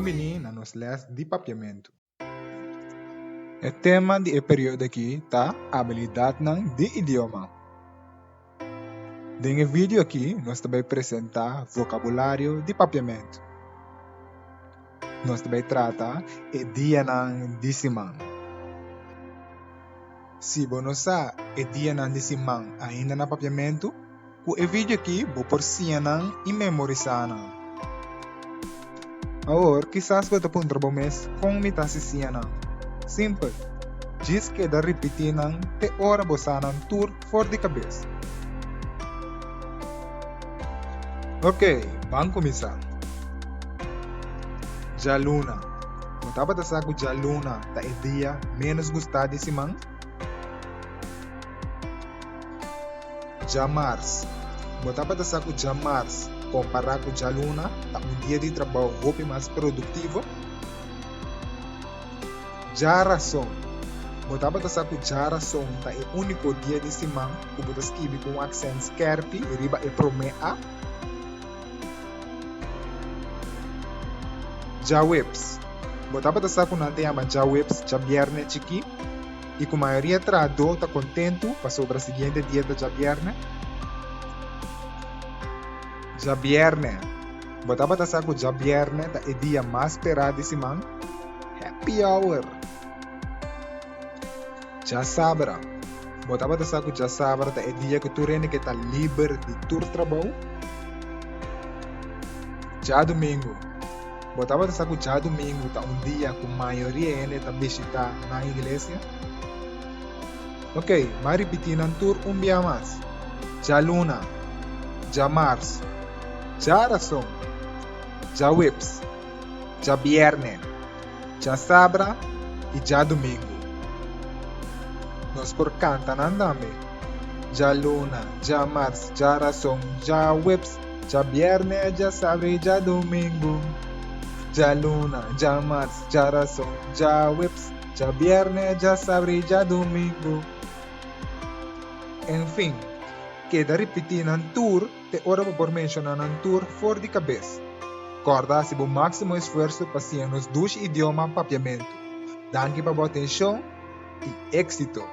Bon bini na nos les di Papiamentu. E tema di e periodo aki ta abilidatnan di idioma. Den e video aki nos ta bai presenta vokabulario di Papiamentu. Nos ta bai trata e dianan di siman. Si bo no sa e dianan di siman ainda na Papiamentu, ku e video aki bo por siña nan i memorisá nan. Awor, kisas bo ta puntra bo mes kon mi ta hasi siña nan. Simpel, djis keda ripití nan te ora bo sa nan tur for di kabes. Oke, ban kuminsá. Djaluna. Bo tabata sa ku djaluna ta e dia ménos gustá di siman? Djamars. Bo tabata sa ku djamars, kompará ku djaluna, ta un dia di trabou hopi mas produktivo? Djarason. Bo tabata sa ku djarason ta e úniko dia di siman ku bo ta skibi ku un aksènt skèrpi riba e promé a? Djaweps. Bo tabata sa ku nan ta yama djaweps djabièrnè chikí? I ku mayoria trahadó ta kontentu pasobra siguiente dia ta djabièrnè? Djabièrnè! Bo tabata sa ku djabièrnè ta e dia mas sperá di siman? Happy hour! Djasabra! Bo tabata sa ku djasabra ta e dia ku tur hende ke ta liber di tur trabou? Djadumingu! Bo tabata sa ku djadumingu ta un dia ku mayoria hende ta bishitá nan iglesia? Oké, m'a ripití nan tur un bia mas, Djaluna, djamars, djarason, djaweps, djabièrnè, djasabra i djadumingu. Nos por kanta nan tambe, Djaluna, djamars, djarason, djaweps, Djabièrnè, djasabra i djadumingu Djaluna, djamars, djarason, djaweps Djabièrnè, djasabra i djadumingu En fin, keda ripití nan tur te ora bo por menshoná nan tur for di kabes. Kòrda hasi bo máksimo esfuerso pa siña nos dushi idioma Papiamentu. Danki pa bo atenshon i éksito!